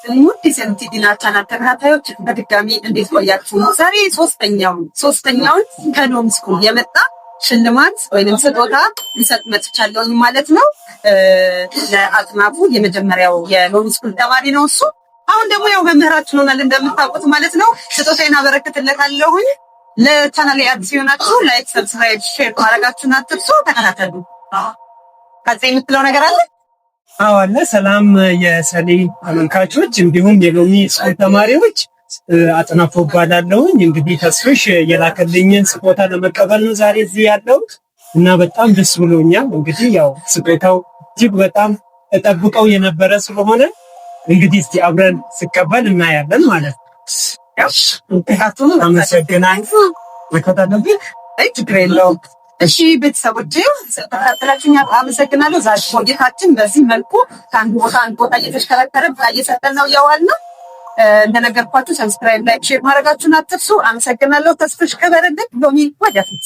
ውድ የሰንቲ ዲና ቻናል ተከታታዮች በድጋሚ እንዴት ቆያችሁ? ዛሬ ሶስተኛውን ከሎሚ ስኩል የመጣ ሽልማት ወይንም ስጦታ ሊሰጥ መጥቻለሁኝ ማለት ነው። ለአጥናፉ የመጀመሪያው የሎሚ ስኩል ተማሪ ነው እሱ። አሁን ደግሞ ያው መምህራችን ሆናል እንደምታውቁት ማለት ነው። ስጦታዬን አበረክትለታለሁኝ። ለቻናሌ አዲስ የሆናችሁ like፣ subscribe፣ share ማድረጋችሁን አትርሱ። ተከታተሉ። ከዚህ የምትለው ነገር አለ? አዎ አለ። ሰላም የሰኔ ተመልካቾች እንዲሁም የሎሚ ስኩል ተማሪዎች፣ አጥናፉ እባላለሁኝ። እንግዲህ ተስፍሽ የላከልኝን ስጦታ ለመቀበል ነው ዛሬ እዚህ ያለሁት እና በጣም ደስ ብሎኛል። እንግዲህ ያው ስጦታው እጅግ በጣም እጠብቀው የነበረ ስለሆነ እንግዲህ እስቲ አብረን ስቀበል እናያለን ማለት ነው። አመሰግናለሁ። መከታተል ችግር የለውም። እሺ ቤተሰቦቼ ስለተከታተላችሁኝ አመሰግናለሁ። ዛሬ ቆይታችን በዚህ መልኩ ከአንድ ቦታ አንድ ቦታ እየተሽከረከረ እየሰጠን ነው የዋልነው። እንደነገርኳችሁ subscribe፣ like፣ share ማድረጋችሁን አትርሱ። አመሰግናለሁ። ተስፍሽ ክበርልን። ሎሚ ወደፊት።